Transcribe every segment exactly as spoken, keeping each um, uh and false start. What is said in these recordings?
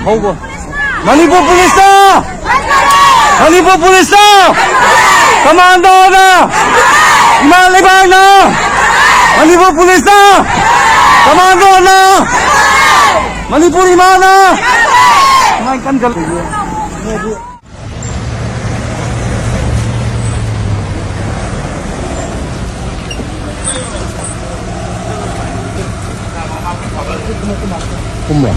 ꯍꯧꯕ꯫ ꯃꯅꯤꯄꯨꯔ ꯄꯨꯂꯤꯁꯇ! ꯃꯅꯤꯄꯨꯔ ꯄꯨꯂꯤꯁꯇ! ꯀꯃꯥꯟꯗꯣꯅ! ꯏꯃꯥ ꯂꯩꯕꯥꯛꯅ! ꯃꯅꯤꯄꯨꯔ ꯄꯨꯂꯤꯁꯇ! ꯀꯃꯥꯟꯗꯣꯅ! ꯃꯅꯤꯄꯨꯔ ꯏꯃꯥꯅ! ꯁꯨꯃꯥꯏꯅ ꯀꯟ ꯀꯟ ꯀꯨꯝꯕ꯫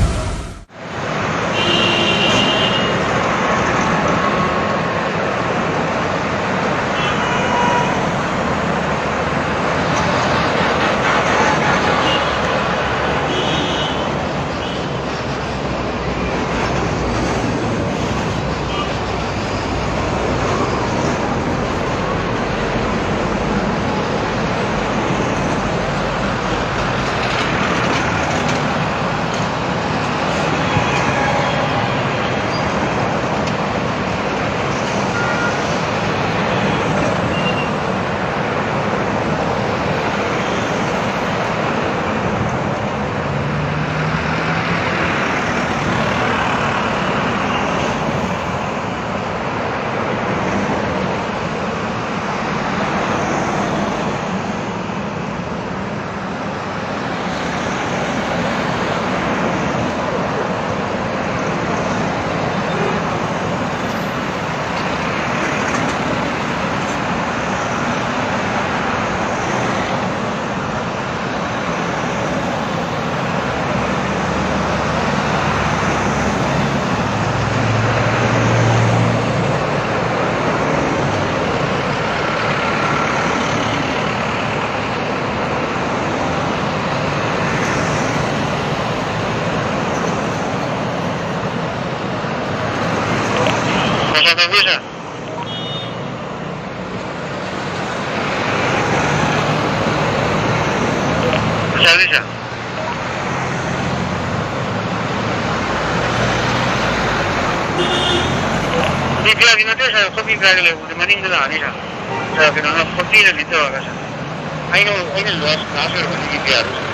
ꯅꯠꯇꯦ ꯁꯥꯔ, ꯑꯩꯈꯣꯏ ꯃꯤ ꯀꯥꯏꯗ ꯂꯩꯍꯧꯕꯗꯤ ꯃꯅꯤꯡꯗ ꯂꯥꯛꯑꯅꯤ ꯁꯥꯔ꯫ ꯁꯥꯔ, ꯀꯩꯅꯣꯅ ꯐꯣꯔꯇꯤꯅ ꯂꯤꯠ ꯇꯧꯔꯒ ꯁꯥꯔ꯫ ꯑꯩꯅ, ꯑꯩꯅ ꯂꯥꯁ, ꯂꯥꯁ ꯑꯣꯏꯔꯕꯅꯤ ꯏꯟꯗꯤꯌꯥꯗ ꯁꯥꯔ꯫